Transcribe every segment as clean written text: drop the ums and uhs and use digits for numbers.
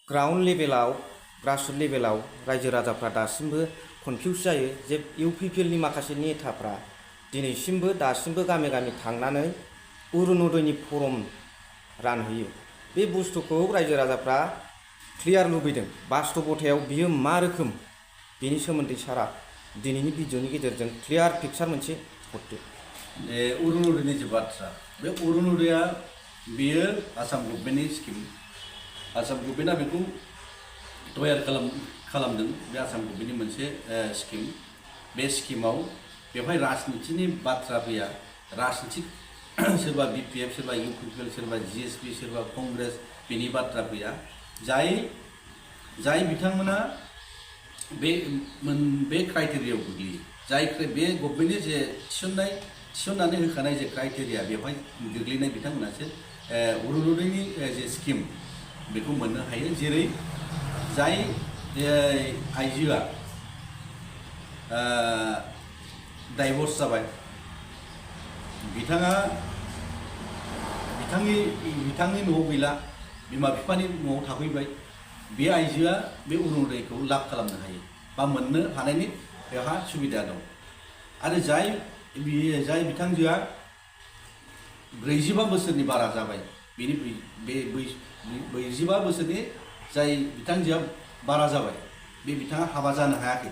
Ground लेभेलाव grassroot लेभेलाव रायजो राजाफ्रा दासिमबो कनफिउज जायो जे इउपिपिएलनि माखासे नेताफ्रा दासिमबो गामि गामि थांनानै अरुणोदयनि फर्म रानहैयो। बे बुस्थुखौ रायजो राजाफ्रा क्लियार लुबैदों। बास्तबतायाव बियो मा रोखोम बेनि सोमोन्दै सारा दिनैनि भिडिअनि गेजेरजों क्लियार पिक्चार मोनसे हरदो। अरुणोदयनि जे बाथ्रा, बे अरुणोदया बेयो आसाम गभर्नमेन्टनि स्किम। आसाम गभर्नमेन्टआ बेखौ तयार खालामदों। बे आसाम गभर्नमेन्टनि मोनसे स्किम। बे स्किमाव बेवहाय राजनितिनि बाथ्रा फैया। राजनिति सोरबा बिपिएफ, सोरबा इउपिपिएल, सोरबा जिएसपि, सोरबा कंग्रेस, बेनि बाथ्रा फैया। जाय बिथांमोना बे क्राइटेरियायाव गोग्लैयो, जाय बे गभर्नमेन्टनि जे थिसननानै होखानाय जे क्राइटेरिया, बेवहाय गोग्लैनाय बिथांमोनासो अरुणोदयनि जे स्किम बेखौ मोननो हायो। जेरै जाय आइजोआ डाइभर्स जाबाय, बिथांनि न'आव गैला, बिमा बिफानि न'आव थाफैबाय, बे आइजोआ बे अरुणोदयखौ लाभ खालामनो हायो बा मोननो हानायनि बेहा सुबिदा दं। आरो जाय बिथांजोआ 45 बोसोरनि बारा जाबाय, बे 45 बोसोरनि जाय बिथांजोआ बारा जाबाय, बे बिथाङा हाबा जानो हायाखै,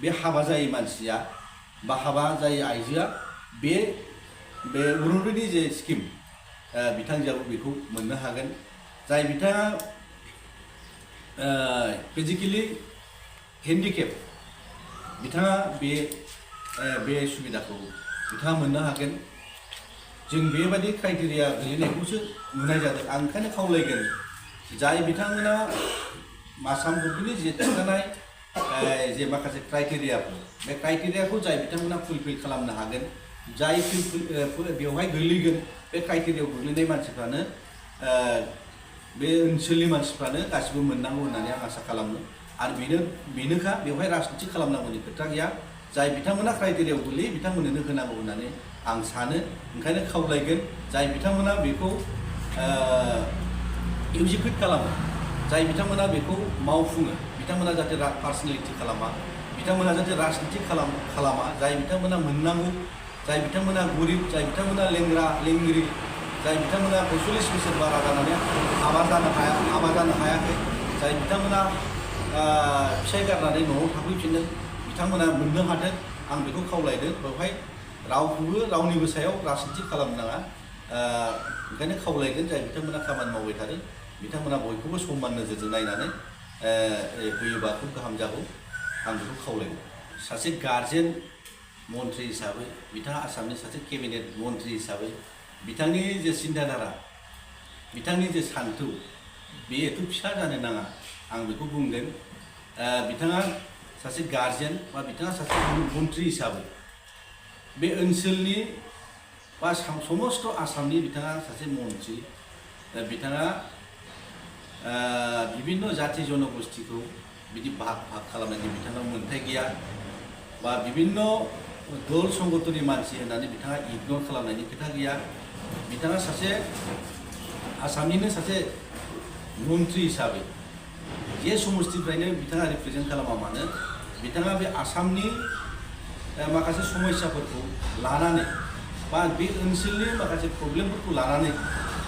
बे हाबा जायै मानसिया बा हाबा जायै आइजोआ बे अरुणोदयनि जे स्किम, बिथांजोआबो बेखौ मोननो हागोन। जाय बिथाङा फिजिकेलि हेन्डिकेप, बिथाङा बे सुबिदाखौ बिथाङा मोननो हागोन। जों बेबायदि क्राइटेरिया गोलैनायखौसो नुनाय जादों। आं ओंखायनो खावलायगोन, जाय बिथांमोना आसाम गभर्नमेन्टनि जे थिसननाय जे माखासे क्राइटेरियाफोर, बे क्राइटेरियाखौ जाय बिथांमोना फुलफिल खालामनो हागोन, जाय बेवहाय गोलैगोन, बे क्राइटेरियायाव गोग्लैनाय मानसिफ्रानो, बे ओनसोलनि मानसिफ्रानो गासिबो मोननांगौ होननानै आं आसा खालामो। आरो बेनोखा, बेवहाय राजनिति खालामनांगौनि खोथा गैया। जाय बिथांमोना क्राइटेरियायाव गोलैयो, बिथांमोननो होनांगौ होननानै आं सानो। ओंखायनो खावलायगोन, जाय बिथांमोना बेखौ एक्जिकिउट खालामो, जाय बिथांमोना बेखौ मावफुङो, बिथांमोना जाहाथे पार्सनेलिटि खालामा, बिथांमोना जाहाथे राजनिति खालामा। जाय बिथांमोना मोननांगौ, जाय बिथांमोना गरिब, जाय बिथांमोना लेंगिरि, जाय बिथांमोना 45 बोसोर बारा जानानै हाबा जानो हायाखै, जाय बिथांमोना फिसाय गारनानै न'आव थाफैफिनदों, बिथांमोना मोननो हादों। आं बेखौ खावलायदों। बेवहाय रावनिबो सायाव राजनिति खालामनाङा। ओंखायनो खावलायगोन, जाय बिथांमोना खामानि मावबाय थादों, बिथांमोना बयखौबो समान नोजोरजों नायनानै होयोबा खुब गाहाम जागौ। आं बेखौ खावलायगोन। सासे गार्जेन मन्त्रि हिसाबै, बिथाङा आसामनि सासे केबिनेट मन्त्रि हिसाबै, बिथांनि जे सिन्ताधारा, बिथांनि जे सान्थौ, बे एथ' फिसा जानो नाङा, आं बेखौ बुंगोन। बिथाङा सासे गार्जेन बा बिथाङा सासे मन्त्रि हिसाबै बे ओनसोलनि बा समस्त आसामनि बिथाङा सासे मन्त्रि। बिथाङा बिभिन्न जाति जनगोष्ठीखौ बिदि भाग खालामनायनि बिथाङा मोन्थाय गैया, बा बिभिन्न दल संगठननि मानसि होननानै बिथाङा इगनर खालामनायनि खोथा गैया। बिथाङा सासे आसामनिनो सासे मन्त्रि हिसाबै जे समस्तिनिफ्रायनो बिथाङा रिप्रेजेन्ट खालामा मानो, बिथाङा बे आसामनि माखासे समस्याफोरखौ लानानै बा बे ओनसोलनि माखासे प्रब्लेमफोरखौ लानानै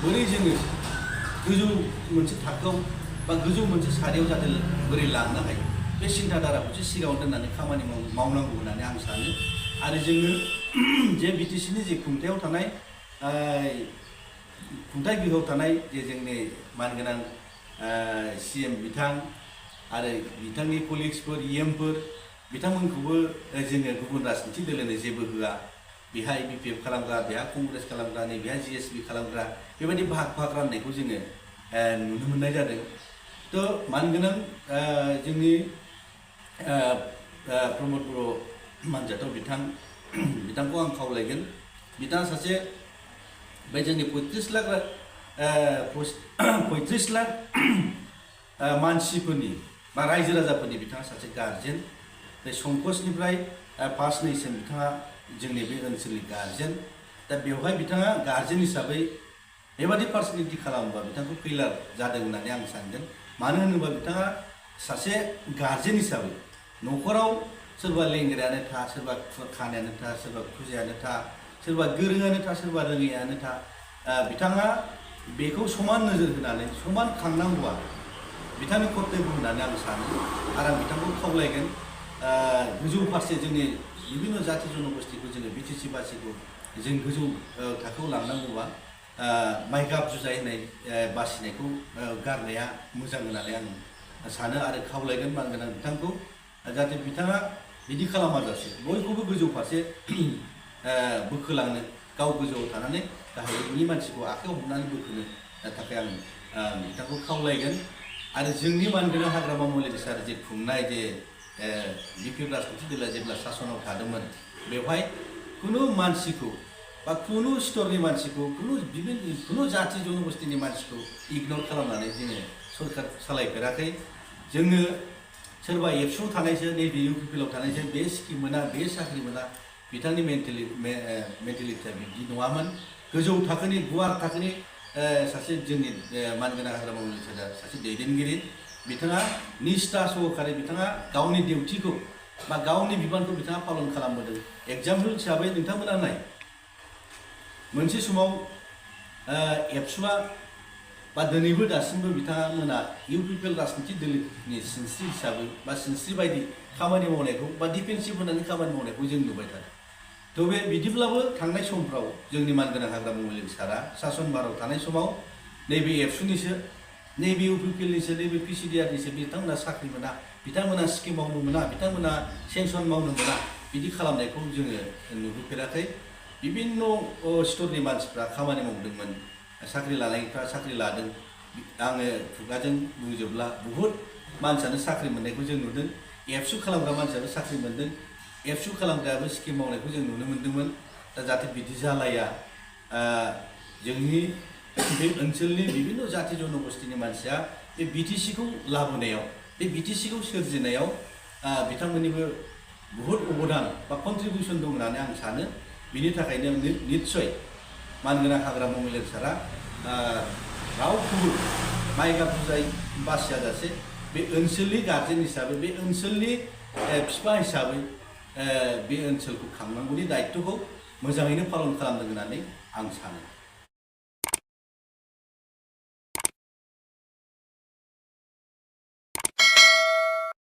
बोरै जोङो गोजौ मोनसे थाखोआव बा गोजौ मोनसे सारियाव जाहाथे बोरै लांनो हायो, बे सिन्ताधाराखौसो सिगाङाव दोननानै खामानि मावनांगौ होननानै आं सानो। आरो जोङो जे बिटिसिनि जे खुंथायाव थानाय खुंथाय गोहोआव थानाय जे जोंनि मानगोनां CM बिथां आरो बिथांनि कलिग्सफोर, EMफोर, बिथांमोनखौबो जोङो गुबुन राजनिति दोलोनो जेबो होआ। बेहाय बिपिएफ खालामग्रा, बेहा कंग्रेस खालामग्रा, बेहा जिएसपि खालामग्रा, बेबायदि भाग राननायखौ जोङो नुनो मोननाय जादों। थ' मानगोनां जोंनि प्रमद बर' मानजाथाव बिथांखौ आं खावलायगोन। बिथाङा सासे बे जोंनि 35 लाख मानसिफोरनि बा रायजो राजाफोरनि बिथाङा सासे गार्जेन। बे संकसनिफ्राय 5 नैसिम बिथाङा जोंनि बे ओनसोलनि गार्जेन। दा बेवहाय बिथाङा गार्जेन हिसाबै बेबादि पार्सनेलिटि खालामोबा बिथांखौ फेलार जादों होननानै आं सानदों। मानो होनोबा बिथाङा सासे गार्जेन हिसाबै न'खराव सोरबा लेंग्रायानो था, सोरबा खानायानो था, सोरबा खुजायानो था, सोरबा गोरोङानो था, सोरबा रोङैयानो था, बिथाङा बेखौ समान नोजोर होनानै समान खांनांगौआ बिथांनि कर्तब्य होननानै आं सानो आरो आं बिथांखौ खावलायगोन गोजौ फारसे जोंनि बिभिन्न जाति जनगोष्ठीखौ जोङो बिटिसि बासिखौ जों गोजौ थाखोआव लांनांगौबा माइगाब जुजाइ होनाय बासिनायखौ गारनाया मोजां होननानै आं सानो आरो खावलायगोन मानगोनां बिथांखौ जाहाथे बिथाङा बिदि खालामाजासे बयखौबो गोजौ फारसे बोखोलांनो गाव गोजौआव थानानै गाहायनि मानसिखौ आखाइयाव हमनानै बोखोनो थाखाय आं बिथांखौ खावलायगोन आरो जोंनि मानगोनां हाग्रामा महिला सार जे खुंनाय जे बिपिएफ राजखान्थि दोला जेब्ला सासनाव थादोंमोन बेवहाय कुनु मानसिखौ बा कुनु स्तरनि मानसिखौ कुनु जाति जनगोष्ठीनि मानसिखौ इगनर खालामनानै जोङो सरकार सालायफेराखै जोङो सोरबा एबसुआव थानायसो नैबे इउपिपिएलआव थानायसो बे स्किम मोना बे साख्रि मोना बिथांनि मेन्टेलिटिया बिदि नङामोन गोजौ थाखोनि गुवार थाखोनि सासे जोंनि मानगोनां हाग्रामा महिला सासे दैदेनगिरि बिथाङा निष्ठा सहकारे बिथाङा गावनि डिउटिखौ बा गावनि बिबानखौ बिथाङा पालन खालामबोदों एग्जाम्पल हिसाबै नोंथांमोना नाय मोनसे समाव एबसुआ बा दिनैबो दासिमबो बिथांमोना इउपिपिएल राजखान्थि दोलोनि सिनस्रि हिसाबै बा सिनस्रि बायदि खामानि मावनायखौ बा डिफेन्सिभ होनानै खामानि मावनायखौ जों नुबाय थादों थ' बे बिदिब्लाबो थांनाय समफ्राव जोंनि मानगोनां हाग्रामा महिला सारा सासन भाराव थानाय समाव नैबे एबसुनिसो नैबे इउपिपिएलनिसो नैबे पिसिडिआरनिसो बिथांमोना साख्रि मोना बिथांमोना स्किम मावनो मोना बिथांमोना सेंसन मावनो मोना बिदि खालामनायखौ जोङो नुबोफेराखै बिभिन्न स्तरनि मानसिफ्रा खामानि मावदोंमोन साख्रि लानायफ्रा साख्रि लादों आङो खुगाजों बुंजोबला बुहुत मानसियानो साख्रि मोननायखौ जों नुदों एबसु खालामग्रा मानसियाबो साख्रि मोनदों एबसु खालामग्रायाबो स्किम मावनायखौ जों नुनो मोन्दोंमोन दा जाहाथे बिदि जालाया जोंनि बे ओनसोलनि बिभिन्न जाति जनगोष्ठीनि मानसिया बे बिटिसिखौ लाबोनायाव बे बिटिसिखौ सोरजिनायाव बिथांमोननिबो बुहुत अबदान बा कन्ट्रिबिउसन दं होननानै आं सानो बिनि थाखायनो निस्सय मानगोनां हाग्रामा महिला सारा रावखौबो माइगाब जुजाइ बासियाजासे बे ओनसोलनि गार्जेन हिसाबै बे ओनसोलनि बिफा हिसाबै बे ओनसोलखौ खांनांगौनि दायित्वखौ मोजाङैनो पालन खालामदों होननानै आं सानो